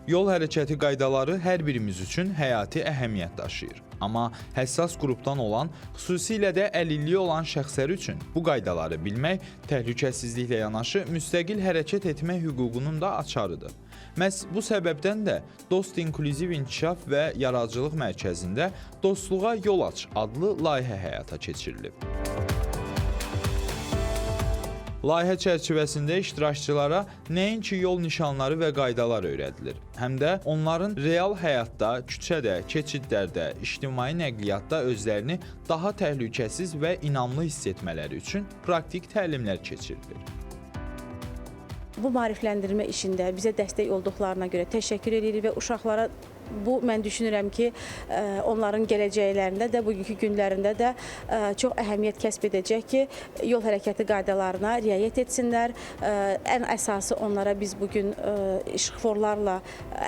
Yol hərəkəti qaydaları hər birimiz üçün həyati əhəmiyyət daşıyır. Amma həssas qrupdan olan, xüsusilə də əlilliyi olan şəxslər üçün bu qaydaları bilmək təhlükəsizliklə yanaşı müstəqil hərəkət etmək hüququnun da açarıdır. Məhz bu səbəbdən də Dost İnklüziv İnkişaf və Yaradıcılıq Mərkəzində Dostluğa Yol Aç adlı layihə həyata keçirilib. Layihə çərçivəsində iştirakçılara nəinki yol nişanları və qaydalar öyrədilir, həm də onların real həyatda, küçədə, keçidlərdə, ictimai nəqliyyatda özlərini daha təhlükəsiz və inamlı hiss etmələri üçün praktik təlimlər keçirilir. Bu maarifləndirmə işində bizə dəstək olduqlarına görə təşəkkür edirik və uşaqlara bu mən düşünürəm ki, onların gələcəklərində də, bugünkü günlərində də çox əhəmiyyət kəsb edəcək ki, yol hərəkəti qaydalarına riayət etsinlər. Ən əsası onlara biz bugün işıqforlarla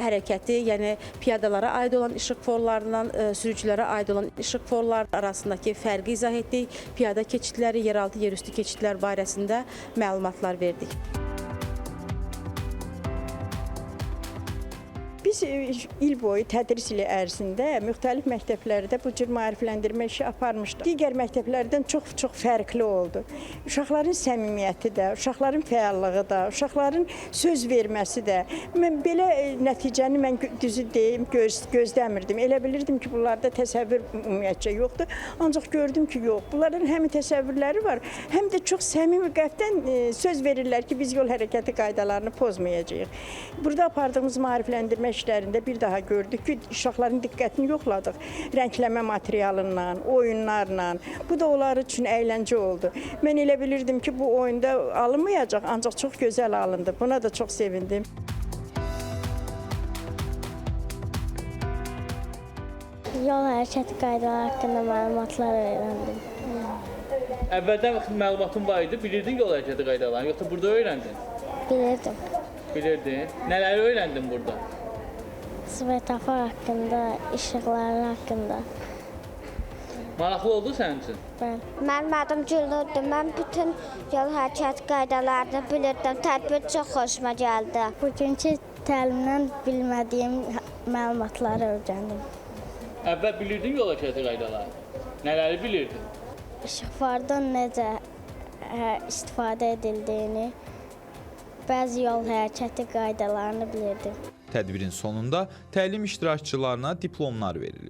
hərəkəti, yəni piyadalara aid olan işıqforlarla sürücülərə aid olan işıqforlar arasındakı fərqi izah etdik. Piyada keçidləri, yeraltı, yerüstü keçidlər barəsində məlumatlar verdik. Biz il boyu tədris ili ərzində müxtəlif məktəblərdə bu cür maarifləndirmə işi aparmışdıq. Digər məktəblərdən çox-çox fərqli oldu. Uşaqların səmimiyyəti də, uşaqların fəallığı da, uşaqların söz verməsi də. Mən belə nəticəni mən düzü deyim, gözləmirdim. Elə bilirdim ki, bunlarda təsəvvür ümumiyyətcə yoxdur. Ancaq gördüm ki, yox. Bunların həm təsəvvürləri var, həm də çox səmimi qəlbdən söz verirlər ki, biz yol hərəkəti qaydalarını pozmayacağıq. Burada apardığımız maarifləndirmə işlərində bir daha gördük ki, uşaqların diqqətini yoxladıq. Rəngləmə materialından, oyunlarla. Bu da onlar üçün əyləncə oldu. Mən elə bilirdim ki, bu oyunda alınmayacaq, ancaq çox gözəl alındı. Buna da çox sevindim. Yol hərəkəti qaydaları haqqında məlumatlar öyrəndim. Əvvəldən məlumatın var idi, bilirdin yol hərəkəti qaydalarını, yoxsa burada öyrəndin? Bilirdim. Bilirdin. Nələri öyrəndin burada? Svetofor haqqında, işıqları haqqında. Maraqlı oldu sənin üçün? Bəli. Mənim adım Güllüdür. Mən bütün yol hərəkəti qaydalarını bilirdim. Tədbir çox xoşuma gəldi. Bugünkü təlimdən bilmədiyim məlumatları öyrəndim. Əvvəl bilirdin yol hərəkəti qaydalarını? Nələri bilirdin? İşıqfordan necə istifadə edildiyini, bəzi yol hərəkəti qaydalarını bilirdim. Tədbirin sonunda təlim iştirakçılarına diplomlar verilib.